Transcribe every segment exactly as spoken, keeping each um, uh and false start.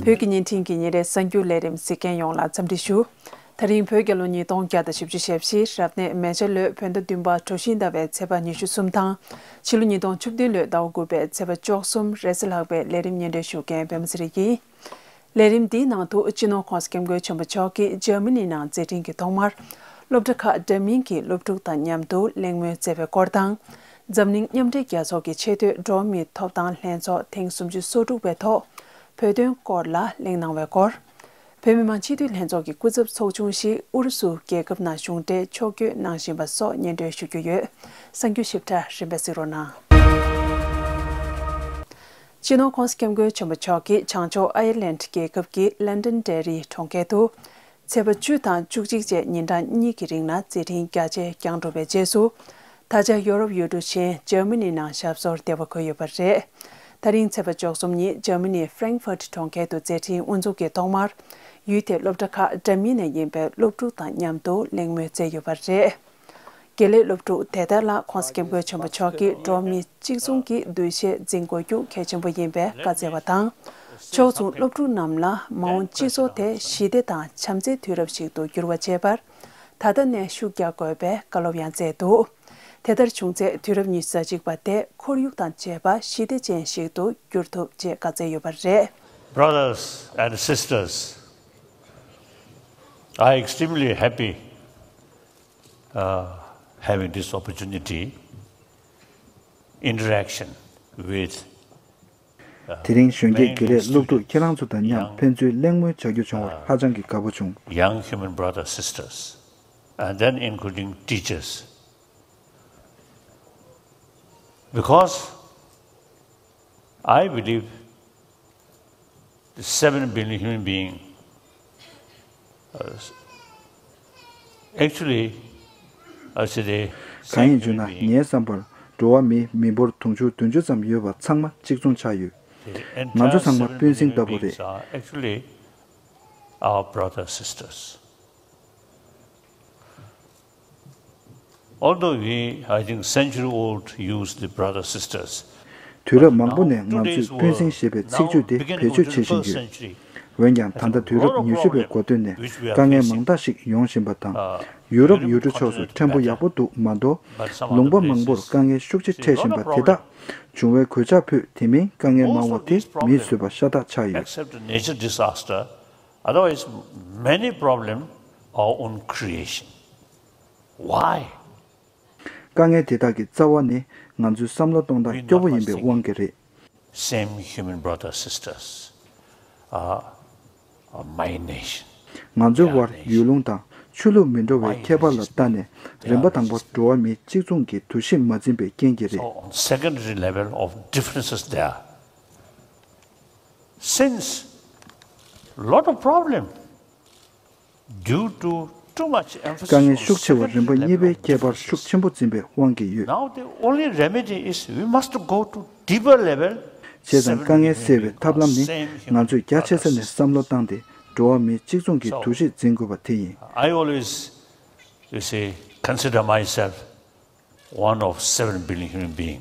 བོད་ཀྱི་བརྙན་འཕྲིན་གྱི་ཉིན་རེའི་གསར་འགྱུར་ལས་རིམ་གཟིགས་མཁན་ཡོངས་ལ་འཚམས་འདྲི་ཞུ། ད་རིང་བོད་རྒྱལ་ལོ་ཉིས་སྟོང་བརྒྱ་དང་བཞི་བཅུ་ཞེ་བཞི་རབ་གནས་མེ་བྱ་ལོའི་བོད་ཟླ་བདུན་པ་གྲོ་བཞིན་ཟླ་བའི་ཚེས་པ་ཉི་ཤུ་གསུམ་དང་། ཕྱི་ལོ་ཉིས་སྟོང་བཅུ་བདུན་ལོའི་ཟླ་བ་དགུ་པའི་ཚེས་པ་བཅུ་གསུམ་རེས་གཟའ་ལྷག་པའི་ལས་རིམ་སྙན་སྒྲོན་ཞུ་མཁན་པད་མ་ཚེ་རིང་ཡིན། ལས་རིམ་འདིའི་ནང་དུ་སྤྱི་ནོར་༸གོང་ས་༸སྐྱབས་མགོན་ཆེན་པོ་མཆོག་གིས་འཇར་མ་ནི་ནང་མཛད་འཕྲིན་གྱི་ཐོག་མར། སློབ་གྲྭ་ཁག་འདྲ་མིན་གྱི་སློབ་ཕྲུག་དང་མཉམ་དུ་གླེང་མོལ་མཛད་པའི་སྐོར་དང་། འཛམ་གླིང་མཉམ་འབྲེལ་རྒྱལ་ཚོགས་ཀྱི་ཆེས་མཐོའི་འགྲོ་བ་མིའི་ཐོབ་ཐང་ལྷན་ཚོགས་ཐེངས་སུམ་ཅུ་སོ་དྲུག་པའི་ཐོག་བོད་དོན་སྐོར་ལ་གླེང་གནང་བའི་སྐོར། བོད་མི་མང་སྤྱི་འཐུས་ལྷན་ཚོགས་ཀྱི་སྐུ་ཚབ་ཚོགས་ཆུང་ཞིག་ཨུ་རུ་སུ་རྒྱལ་ཁབ་ནང་གཞུང་འབྲེལ་ཕྱོགས་བསྐྱོད་གནང་བཞིན་པ་སོགས་སྙན་སྒྲོན་ཞུ་རྒྱུ་ཡོད། གསར་འགྱུར་ཞིབ་ཕྲ་རིམ་པས་གཟིགས་རོགས་གནང་། སྤྱི་ནོར་༸གོང་ས་༸སྐྱབས་མགོན་ཆེན་པོ་མཆོག་གིས་བྱང་ཕྱོགས་ཨ་ཡར་ལན་གྱི་རྒྱལ་ཁབ་ཀྱི་ལན་ཌན་ཌེ་རི་གྲོང་ཁྱེར་དུ། ཚེས་པ་བཅུ་དང་བཅུ་གཅིག་བཅས་ཉིན་གྲངས་གཉིས་ཀྱི་རིང་ལ་མཛད་འཕྲིན་རྒྱ་ཆེ་བསྐྱངས་གྲུབ་པའི་རྗེས་སུ། ད་ཆ་ཡོ་རོབ་ཡུལ་གྲུ་ཆེན་འཇར་མ་ནི་ནང་ཞབས་སོར་བདེ་བར་འཁོད་ཡོད་པ་རེད། ད་རིང་ཚེས་པ་བཅུ་གསུམ་ཉིན་འཇར་མ་ནིའི་ཧྥ་རེང་ཧྥར་ཊི་གྲོང་ཁྱེར་དུ་མཛད་འཕྲིན་དབུ་འཛུགས་ཀྱི་ཐོག་མར། ཡུལ་དེའི་སློབ་གྲྭ་ཁག་འདྲ་མིན་ནས་ཡིན་པའི་སློབ་ཕྲུག་དང་མཉམ་དུ་གླེང་མོལ་མཛད་ཡོད་པ་རེད། དགེ་ལས་སློབ་ཕྲུག་དེ་དག་ལ་༸གོང་ས་༸སྐྱབས་མགོན་ཆེན་པོ་མཆོག་གིས་འགྲོ་བ་མི་གཅིག་མཚུངས་ཀྱི་འདུ་ཤེས་འཛིན་དགོས་རྒྱུ་གལ་ཆེན་པོ་ཡིན་པའི་བཀའ་སྩལ་བ་དང་། ཕྱོགས་མཚུངས་སློབ་ཕྲུག་རྣམས་ལ་མ་འོངས་སྤྱི་ཚོགས་དེ་ཞི་བདེ་དང་བྱམས་བརྩེའི་དུས་རབས་ཤིག་ཏུ་འགྱུར་བ་བྱེད་པར། ད་ལྟ་ནས་ཤུགས་རྒྱག་དགོས་པའི་བཀའ་སློབ་ཡང་སྩལ་འདུག་དེ་ལྟར་བྱུང་ཚེ་དུས་རབས་ཉི་ཤུ་རྩ་གཅིག་པ་དེ་ཁོར་ཡུག་དང་བཅས་པ་ཞི་བདེ་ཅན་ཞིག་ཏུ་འགྱུར་ཐུབ་ཅེས་བཀའ་སྩལ་ཡོད་པ་རེད། Brothers and sisters, I extremely happy uh, having this opportunity, interaction with uh, དེ་རིང་གཞོན་སྐྱེས་དགེ་ལས་སློབ་ཕྲུག་ཁྱེད་རང་ཚོ་དང་མཉམ་ཕན་ཚུན་གླེང་མོལ་བྱ་རྒྱུ་བྱུང་བར་ཧ་ཅང་གི་དགའ་པོ་བྱུང་། Young human brothers, sisters, and then including teachers. Because I believe the seven billion human being, uh, actually, I say the གང་ཡིན་ཞུ་ན། ངའི་བསམ་པར་འགྲོ་བ་མིའི་མི་འབོར་དུང་ཕྱུར་བདུན་ཅུ་ཙམ་ཡོད་པ་ཚང་མ་གཅིག་མཚུངས་ཆགས་ཡོད། ང་ཚོ་ཚང་མ་སྤུན་སྲིང་ལྟ་བུ་རེད། Are actually our brothers, sisters. Although we, I think, century old use the brothers sisters. དུས་རབས་མང་པོ་ནས་ང་ཚོས་སྤུན་སྲིང་ཞེས་པའི་ཚིག་བརྗོད་དེ་བེད་སྤྱོད་བྱེད་བཞིན་ཡོད། འོན་ཀྱང་ད་ལྟ་དུས་རབས་ཉི་ཤུ་པའི་འགོ་སྟོད་ནས་དཀའ་ངལ་མང་དག་ཞིག་ཡོང་བཞིན་པ་དང་། ཡུ་རོབ་ཡུལ་གྲུ་ཕྱོགས་སུ་ཕྲན་བུ་ཡག་པོ་འདུག་མ་གཏོགས། ལུང་པ་མང་པོར་དཀའ་ངལ་ཤུགས་ཆེ་འཕྲད་བཞིན་པ་དེ་དག་བྱུང་བའི་གོད་ཆག་ཕོད་དེ་མིན་དཀའ་ངལ་མང་བ་དེ་མིས་བཟོས་པ་ཤ་སྟག་ཆགས་ཡོད། Except nature disaster, otherwise many problem our own creation. Why? དཀའ་ངལ་དེ་དག་གི་རྩ་བ་ནི་ང་ཚོའི་བསམ་བློ་གཏོང་སྟངས་སྐྱོ་པོ་ཡིན་པའི་དབང་གིས་རེད། Same human brothers, sisters are, are my nation. ང་ཚོའི་དབར་ཡུལ་ལུང་དང་ཆོས་ལུགས་མི་འདྲ་བའི་ཁྱད་པར་ལ་ལྟ་ནས་རིམ་པ་དང་པོར་འགྲོ་བ་མིའི་གཅིག་མཚུངས་ཀྱི་འདུ་ཤེས་མ་འཛིན་པའི་རྐྱེན་གྱིས་རེད། So on secondary level of differences there. Since lot of problem due to too much emphasis དཀའ་ངལ་ཤུགས་ཆེ་བ་རིམ་པ་གཉིས་པའི་ཁྱད་པར་ཤུགས་ཆེན་པོ་འཛིན་པའི་དབང་གིས་ཡོད། Now the only remedy is we must go to deeper level. བྱས་ཙང་དཀའ་ངལ་སེལ་བའི་ཐབས་ལམ་ནི་ང་ཚོས་རྒྱ་ཆེ་ས་ནས་བསམ་བློ་བཏང་སྟེ་འགྲོ་བ་མིའི་གཅིག་མཚུངས་ཀྱི་འདུ་ཤེས་འཛིན་དགོས་པ་དེ་ཡིན། I always, you see, consider myself one of seven billion human being.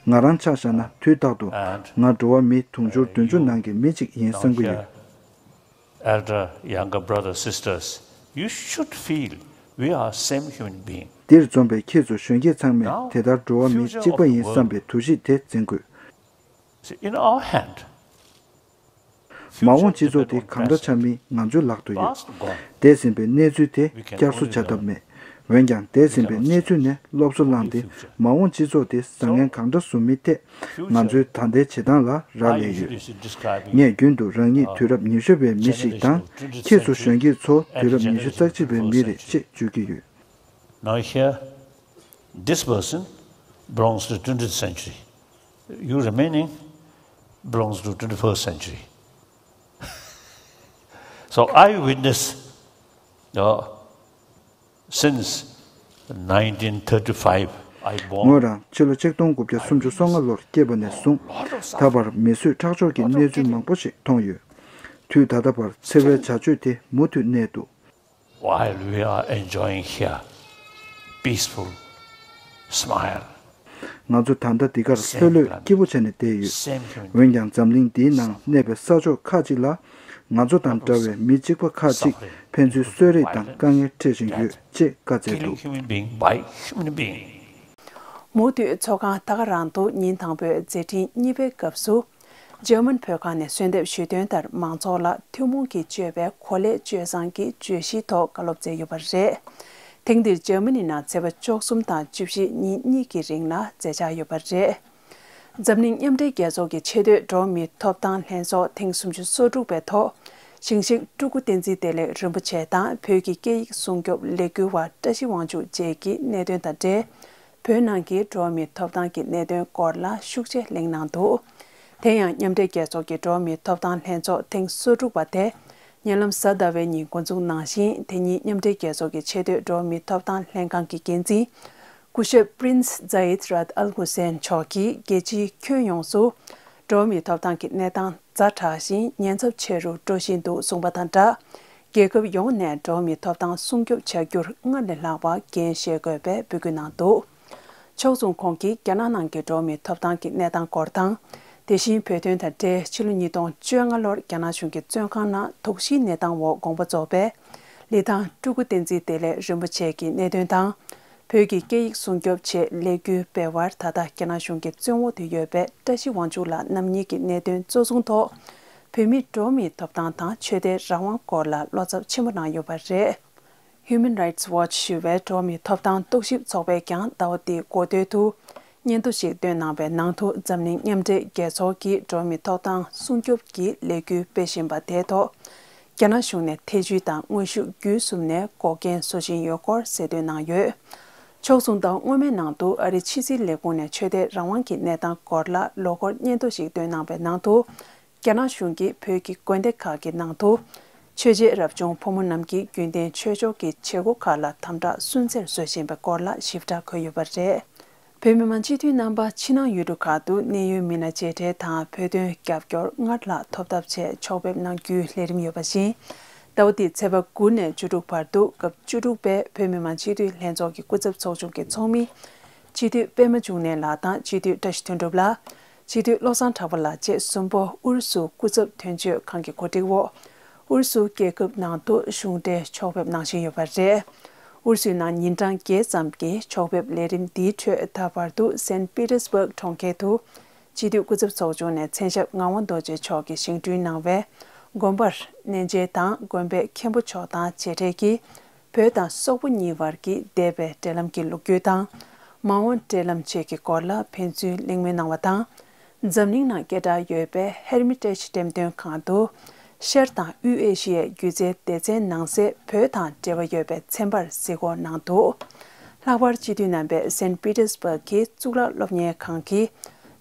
ང་རང་ཆ་བཞག་ན་དུས་རྟག་ཏུ་ང་འགྲོ་བ་མི་དུང་ཕྱུར་བདུན་ཅུ་ནང་གི་མི་གཅིག་ཡིན་བསམ་གྱི་ཡོད། Elder, younger brothers, sisters, you should feel we are same human being. འདིར་འཛོམས་པའི་ཁྱེད་ཚོ་གཞོན་སྐྱེས་ཚང་མས་དེ་ལྟར་འགྲོ་བ་མི་གཅིག་པ་ཡིན་བསམ་པའི་འདུ་ཤེས་དེ་འཛིན་དགོས། See, in our hand. མ་འོངས་སྤྱི་ཚོགས་དེ་གང་འདྲ་ཆགས་མིན་ང་ཚོའི་ལག་ཏུ་ཡོད། འདས་ཟིན་པའི་གནས་ཚུལ་དེ་བསྐྱར་གསོ་བྱ་ཐབས་མེད། འོན་ཀྱང་འདས་ཟིན་པའི་གནས་ཚུལ་ནས་སློབ་གསོ་བླངས་ཏེ་མ་འོངས་སྤྱི་ཚོགས་དེ་བཟང་ངན་གང་འདྲ་བཟོ་མིན་ཐད་ང་ཚོའི་ད་ལྟའི་བྱེད་སྟངས་ལ་རག་ལས་ཡོད། ངས་རྒྱུན་དུ་རང་ཉིད་དུས་རབས་ཉི་ཤུ་པའི་མི་ཞིག་དང་ཁྱེད་ཚོ་གཞོན་སྐྱེས་ཚོ་དུས་རབས་ཉི་ཤུ་རྩ་གཅིག་པའི་མི་རེད་ཅེས་བརྗོད་ཀྱི་ཡོད། Now here, this person belongs to twentieth century. You remaining belongs to twenty-first century. So I witness, uh, since nineteen thirty-five, I born. ངོས་རང་ཕྱི་ལོ་ཆིག་སྟོང་དགུ་བརྒྱ་སུམ་ཅུ་སོ་ལྔ་ལོར་སྐྱེས་པ་ནས་བཟུང་ད་བར་མི་གསོད་ཁྲག་སྦྱོར་གྱི་གནས་ཚུལ་མང་པོ་ཞིག་མཐོང་ཡོད། དུས་ད་ལྟ་བར་འཚེ་བའི་བྱ་སྤྱོད་དེ་མུ་མཐུད་གནས་འདུག While we are enjoying here, peaceful, smile. ང་ཚོ་ད་ལྟ་འདི་གར་ལྷོད་ལྷོད་སྐྱིད་པོ་བྱས་ནས་བསྡད་ཡོད། འོན་ཀྱང་འཛམ་གླིང་འདིའི་ནང་གནས་པའི་ས་ཕྱོགས་ཁག་ཅིག་ལ་ ང་ཚོ་དང་འདྲ་བའི་མི་གཅིག་པ་ཁག་ཅིག་ཕན་ཚུན་གསོད་རེས་དང་དཀའ་ངལ་འཕྲད་བཞིན་ཡོད་ཅེས་བཀའ་སྩལ་འདུག། Human being by human being. མུ་མཐུད་ཚོགས་ཁང་ད་ག་རང་དུ་ཉིན་དང་པོའི་མཛད་འཕྲིན་གཉིས་པའི་སྐབས་སུ། འཇར་མན་བོད་ཁང་ནས་གསོལ་འདེབས་ཞུས་དོན་ལྟར་མང་ཚོགས་ལ་ཐུན་མོང་གིས་སྤྱོད་པའི་གོ་ལེགས་སྤྱོད་བཟང་གི་བརྗོད་གཞིའི་ཐོག་བཀའ་སློབ་སྩལ་ཡོད་པ་རེད། ཐེངས་འདིར་འཇར་མ་ནི་ནང་ཚེས་པ་བཅུ་གསུམ་དང་བཅུ་བཞི་ཉིན་གཉིས་ཀྱི་རིང་ལ་མཛད་འཆར་ཡོད་པ་རེད། འཛམ་གླིང་མཉམ་འབྲེལ་རྒྱལ་ཚོགས་ཀྱི་ཆེས་མཐོའི་འགྲོ་བ་མིའི་ཐོབ་ཐང་ལྷན་ཚོགས་ཐེངས་སུམ་ཅུ་སོ་དྲུག་པའི་ཐོག་ཞིང་གཤེགས་སྤྲུལ་སྐུ་བསྟན་འཛིན་བདེ་ལེགས་རིན་པོ་ཆེ་དང་བོད་ཀྱི་སྐད་ཡིག་སྲུང་སྐྱོབ་ལས་འགུལ་བ་བཀྲ་ཤིས་དབང་ཕྱུག་བཅས་ཀྱི་གནད་དོན་དང་འབྲེལ། བོད་ནང་གི་འགྲོ་བ་མིའི་ཐོབ་ཐང་གི་གནད་དོན་སྐོར་ལ་ཤུགས་ཆེ་གླེང་གནང་འདུག། དེ་ཡང་མཉམ་འབྲེལ་རྒྱལ་ཚོགས་ཀྱི་འགྲོ་བ་མིའི་ཐོབ་ཐང་ལྷན་ཚོགས་ཐེངས་སོ་དྲུག་པ་དེ་ཉེ་ལམ་གཟའ་ཟླ་བའི་ཉིན་འགོ་འཛུགས་གནང་ཞིང་། དེ་ཉིན་མཉམ་འབྲེལ་རྒྱལ་ཚོགས་ཀྱི་ཆེས་མཐོའི་འགྲོ་བ་མིའི་ཐོབ་ཐང་ལྷན་ཁང་གི་འགན་འཛིན་སྐུ་ཞབས་Prince Zeid Ra'ad Al Hussein མཆོག་གིས་རྒྱལ་སྤྱིའི་ཁྱོན་ཡོངས་སུ་འགྲོ་བ་མིའི་ཐོབ་ཐང་གི་གནས་སྟངས་ཛ་དྲག་ཞིང་ཉེན་ཚབས་ཆེ་རུ་འགྲོ་བཞིན་འདུག་གསུངས་པ་དང་སྦྲགས། རྒྱལ་ཁབ་ཡོངས་ནས་འགྲོ་བ་མིའི་ཐོབ་ཐང་སྲུང་སྐྱོབ་བྱ་རྒྱུར་སྔར་ལས་ལྷག་པ་འགན་བཞེས་དགོས་པའི་འབོད་སྐུལ་གནང་འདུག། ཕྱོགས་མཚུངས་ཁོང་གིས་རྒྱ་ནག་ནང་གི་འགྲོ་བ་མིའི་ཐོབ་ཐང་གི་གནས་སྟངས་སྐོར་དང་། དེ་བཞིན་བོད་དོན་དང་འབྲེལ་ཕྱི་ལོ་ཉིས་སྟོང་བཅོ་ལྔ་ལོར་རྒྱ་ནག་གཞུང་གི་བཙོན་ཁང་ནང་དོགས་གཞིའི་གནས་སྟངས་འོག་དགོངས་པ་རྫོགས་པའི་ལི་ཐང་སྤྲུལ་སྐུ་བསྟན་འཛིན་བདེ་ལེགས་རིན་པོ་ཆེ་གི་གནད་དོན་དང་། བོད་ཀྱི་སྐད་ཡིག་སྲུང་སྐྱོབ་ཆེད་ལས་འགུལ་སྤེལ་བར་ད་ལྟ་རྒྱ་ནག་གཞུང་གི་བཙོན་འོག་ཏུ་ཡོད་པའི་བཀྲ་ཤིས་དབང་ཕྱུག་ལགས་རྣམ་གཉིས་ཀྱི་གནད་དོན་གཙོ་བཟུང་ཐོག་བོད་མིའི་འགྲོ་བ་མིའི་ཐོབ་ཐང་དང་ཆོས་དད་རང་དབང་སྐོར་ལ་བློ་འཚབ་ཆེན་པོ་གནང་ཡོད་པ་རེད། Human Rights Watch ཞུ་བའི་འགྲོ་བ་མིའི་ཐོབ་ཐང་རྟོག་ཞིབ་ཚོགས་པས་ཀྱང་ཟླ་བ་འདིའི་འགོ་སྟོད་དུ་སྙན་ཐོ་ཞིག་བཏོན་གནང་བའི་ནང་དུ། འཛམ་གླིང་མཉམ་འབྲེལ་རྒྱལ་ཚོགས་ཀྱིས་འགྲོ་བ་མིའི་ཐོབ་ཐང་སྲུང་སྐྱོབ་ཀྱི་ལས་འགུལ་སྤེལ་བཞིན་པ་དེའི་ཐོག་རྒྱ་ནག་གཞུང་ནས་ཐེ་བྱུས་དང་དངོས་ཤུགས་བརྒྱུད་གསུམ་ནས་འགོག་རྐྱེན་བཟོ་བཞིན་ཡོད་སྐོར་གསལ་སྟོན་གནང་ཡོད། ཕྱོགས་མཚུངས་ཟླ་བ་སྔོན་མའི་ནང་དུ་ཨ་རིའི་ཕྱི་སྲིད་ལས་ཁུངས་ནས་ཆོས་དད་རང་དབང་གི་གནས་སྟངས་སྐོར་ལ་ལོ་འཁོར་སྙན་ཐོ་ཞིག་བཏོན་གནང་བའི་ནང་དུ། རྒྱ་ནག་གཞུང་གིས་བོད་ཀྱི་དགོན་སྡེ་ཁག་གི་ནང་དུ་ཆོས་བྱེད་རབ་བྱུང་ཕོ་མོ་རྣམས་ཀྱིས་རྒྱུན་ལྡན་ཆོས་ཕྱོགས་ཀྱི་བྱེད་སྒོ་ཁག་ལ་དམ་དྲག་སུན་གཙེར་བཟོ་བཞིན་པའི་སྐོར་ལ་ཞིབ་ཕྲ་འཁོད་ཡོད་པ་རེད། བོད་མི་མང་སྤྱི་འཐུས་རྣམ་པ་ཕྱི་ནང་ཡུལ་གྲུ་ཁག་ཏུ་གནད་ཡོད་མི་སྣ་མཇལ་འཕྲད་དང་བོད་དོན་རྒྱབ་སྐྱོར་སྔར་ལྷག་ཐོབ་ཐབས་ཆེད་ཕྱོགས་ཕེབས་གནང་རྒྱུའི་ལས་རིམ་ཡོད་པ་བཞིན། ཟླ་བ་འདིའི་ཚེས་པ་དགུ་ནས་བཅུ་དྲུག་བར་དུ་སྐབས་བཅུ་དྲུག་པའི་བོད་མི་མང་སྤྱི་འཐུས་ལྷན་ཚོགས་ཀྱི་སྐུ་ཚབ་ཚོགས་ཆུང་གི་ཚོགས་མི། སྤྱི་འཐུས་པད་མ་འབྱུང་གནས་ལགས་དང་སྤྱི་འཐུས་བཀྲ་ཤིས་དོན་གྲུབ་ལགས། སྤྱི་འཐུས་བློ་བཟང་གྲགས་པ་ལགས་བཅས་གསུམ་པོ་ཨུ་རུ་སུ་སྐུ་ཚབ་དོན་གཅོད་ཁང་གི་གོ་སྒྲིག་འོག་ཨུ་རུ་སུ་རྒྱལ་ཁབ་ནང་དུ་གཞུང་འབྲེལ་ཕྱོགས་ཕེབས་གནང་བཞིན་ཡོད་པ་རེད། ཨུ་རུ་སུའི་ནང་ཉིན་གྲངས་བརྒྱད་ཙམ་གྱི་ཕྱོགས་ཕེབས་ལས་རིམ་འདིའི་ཁྲོད། ད་བར་དུ་སན་པི་ཏེར་སྦུག་གྲོང་ཁྱེར་དུ་སྤྱི་འཐུས་སྐུ་ཚབ་ཚོགས་ཆུང་ནས་མཚན་ཞབས་ངག་དབང་རྡོ་རྗེ་མཆོག་གིས་བཞེངས་སྐྲུན་གནང་བའི་དགོན་པར་གནས་མཇལ་དང་། དགོན་པའི་མཁན་པོ་མཆོག་དང་མཇལ་འཕྲད་ཀྱིས། བོད་དང་སོག་པོ་གཉིས་བར་གྱི་འདས་པའི་འབྲེལ་ལམ་གྱི་ལོ་རྒྱུས་དང་། མ་འོངས་འབྲེལ་ལམ་བཅས་ཀྱི་སྐོར་ལ་ཕན་ཚུན་གླེང་མོལ་གནང་བ་དང་། འཛམ་གླིང་ནང་སྐད་གྲགས་ཡོད་པའི་ཧེར་མི་ཏེཇ་འགྲེམས་སྟོན་ཁང་དུ་ཤར་དང་དབུས་ཨེ་ཤི་ཡའི་སྒྱུ་རྩལ་སྡེ་ཚན་ནང་གསེས་བོད་དང་འབྲེལ་བ་ཡོད་པའི་ཚན་པར་གཟིགས་སྐོར་གནང་འདུག། ལྷག་པར་སྤྱི་འཐུས་རྣམ་པས་སན་པི་ཏེར་སྦུག་གི་གཙུག་ལག་སློབ་གཉེར་ཁང་གི་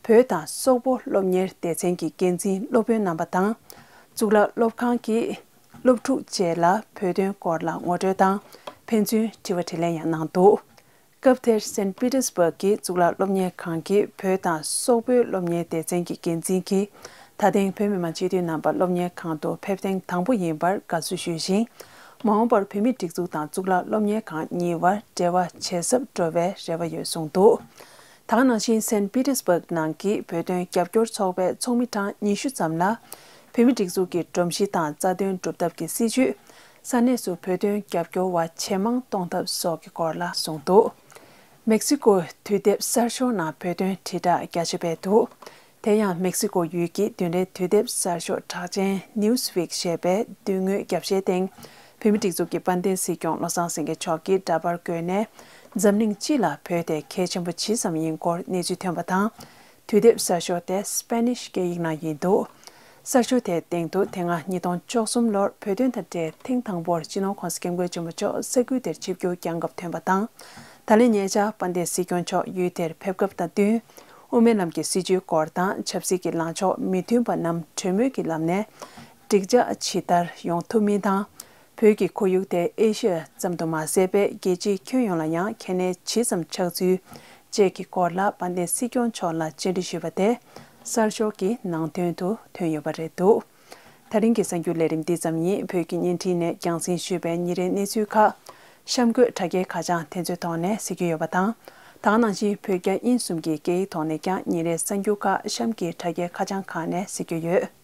བོད་དང་སོག་པོ་སློབ་གཉེར་སྡེ་ཚན་གྱི་འགན་འཛིན་སློབ་དཔོན་རྣམ་པ་དང་། གཙུག་ལག་སློབ་ཁང་གི་སློབ་ཕྲུག་བཅས་ལ་བོད་དོན་སྐོར་ལ་ངོ་སྤྲོད་དང་ཕན་ཚུན་དྲི་བ་དྲིས་ལན་ཡང་གནང་འདུག། སྐབས་དེར་སན་པི་ཏེར་སྦུག་གི་གཙུག་ལག་སློབ་གཉེར་ཁང་གི་བོད་དང་སོག་པོའི་སློབ་གཉེར་སྡེ་ཚན་གྱི་འགན་འཛིན་གྱིས། ད་ཐེངས་བོད་མི་མང་སྤྱི་འཐུས་རྣམ་པ་སློབ་གཉེར་ཁང་དུ་ཕེབས་ཐེངས་དང་པོ་ཡིན་པར་དགའ་བསུ་ཞུས་ཤིང་། མ་འོངས་པར་བོད་མིའི་སྒྲིག་འཛུགས་དང་གཙུག་ལག་སློབ་གཉེར་ཁང་གཉིས་བར་འབྲེལ་བ་ཇེ་ཟབ་འགྲོ་བའི་རེ་བ་ཡོད་གསུངས་འདུག། ད་ག་ནང་བཞིན་སན་པི་ཏེར་སྦུག་ནང་གི་བོད་དོན་རྒྱབ་སྐྱོར་ཚོགས་པའི་ཚོགས་མི་གྲངས་ཉི་ཤུ་ཙམ་ལ་བོད་མིའི་སྒྲིག་འཛུགས་ཀྱི་སྒྲོམ་གཞི་དང་རྩ་དོན་སྒྲུབ་ཐབས་ཀྱི་སྲིད་བྱུས། ས་གནས་སུ་བོད་དོན་རྒྱབ་སྐྱོར་བ་ཇེ་མང་གཏོང་ཐབས་སོགས་ཀྱི་སྐོར་ལ་གསུངས་འདུག། མེག་སི་ཀོའི་དུས་དེབ་གསར་ཤོག་ནང་བོད་དོན་དྲིལ་བསྒྲགས་རྒྱ་ཆེ་སྤེལ་འདུག། དེ་ཡང་མེག་སི་ཀོ་ཡུལ་གྱི་བདུན་རེའི་དུས་དེབ་གསར་ཤོག་གྲགས་ཅན་ནིའུ་སི་ཝིག་ཞེས་པའི་མདུན་ངོས་རྒྱབ་ཤའི་སྟེང་། བོད་མིའི་སྒྲིག་འཛུགས་ཀྱི་དཔལ་ལྡན་སྲིད་སྐྱོང་བློ་བཟང་སེང་གེ་མཆོག་གིས་འདྲ་པར་བཀོད་ནས། འཛམ་གླིང་སྤྱི་ལ་བོད་དེ་གལ་ཆེན་པོ་ཇི་ཙམ་ཡིན་སྐོར་གནས་ཚུལ་ཐོན་པ་དང་། དུས་དེབ་གསར་ཤོག་དེ་སྤེ་ནིཤ་སྐད་ཡིག་ནང་ཡིན་འདུག། གསར་ཤོག་དེའི་སྟེང་དུ་དེ་སྔ་ཉིས་སྟོང་བཅུ་གསུམ་ལོར་བོད་དོན་དང་འབྲེལ་ཐེངས་དང་པོར་སྤྱི་ནོར་༸གོང་ས་༸སྐྱབས་མགོན་ཆེན་པོ་མཆོག་ས་ཁུལ་དེར་ཆིབས་བསྒྱུར་བསྐྱངས་སྐབས་ཐོན་པ་དང་། ད་ལན་ཉེ་ཆར་དཔལ་ལྡན་སྲིད་སྐྱོང་མཆོག་ཡུལ་དེར་ཕེབས་སྐབས་དང་བསྟུན། དབུ་མའི་ལམ་གྱི་སྲིད་བྱུས་སྐོར་དང་། ཆབ་སྲིད་ཀྱི་ལངས་ཕྱོགས་མི་མཐུན་པ་རྣམས་གྲོས་མོལ་གྱི་ལམ་ནས་འགྲིག་འཇགས་ཇི་ལྟར་ཡོང་ཐུབ་མིན་དང་། བོད་ཀྱི་ཁོར་ཡུག་དེ་ཨེ་ཤི་ཡ་ཙམ་དུ་མ་ཟད་པའི་རྒྱལ་སྤྱིའི་ཁྱོན་ཡོངས་ལ་ཡང་གལ་གནད་ཇི་ཙམ་ཆགས་ཚུལ་བཅས་ཀྱི་སྐོར་ལ་དཔལ་ལྡན་སྲིད་སྐྱོང་མཆོག་ལ་བཅར་འདྲི་ཞུས་པ་དེ་གསར་ཤོག་གི་ནང་དོན་དུ་ཐོན་ཡོད་པ་རེད་འདུག། ད་རིང་གི་གསར་འགྱུར་ལས་རིམ་འདི་ཙམ་ཡིན། བོད་ཀྱི་བརྙན་འཕྲིན་ནས་རྒྱང་སྲིང་ཞུས་པའི་ཉིན་རེའི་གནས་ཚུལ་ཁག་གཤམ་འཁོད་དྲ་རྒྱའི་ཁ་བྱང་དེ་ཚོའི་ཐོག་ནས་གཟིགས་རྒྱུ་ཡོད་པ་དང་། ད་ག་ནང་བཞིན་བོད་རྒྱ་དབྱིན་གསུམ་གྱི་སྐད་ཡིག་ཐོག་ནས་ཀྱང་ཉིན་རེའི་གསར་འགྱུར་ཁག་གཤམ་གྱི་དྲ་རྒྱའི་ཁ་བྱང་ཁག་ནས་གཟིགས་རྒྱུ་ཡོད།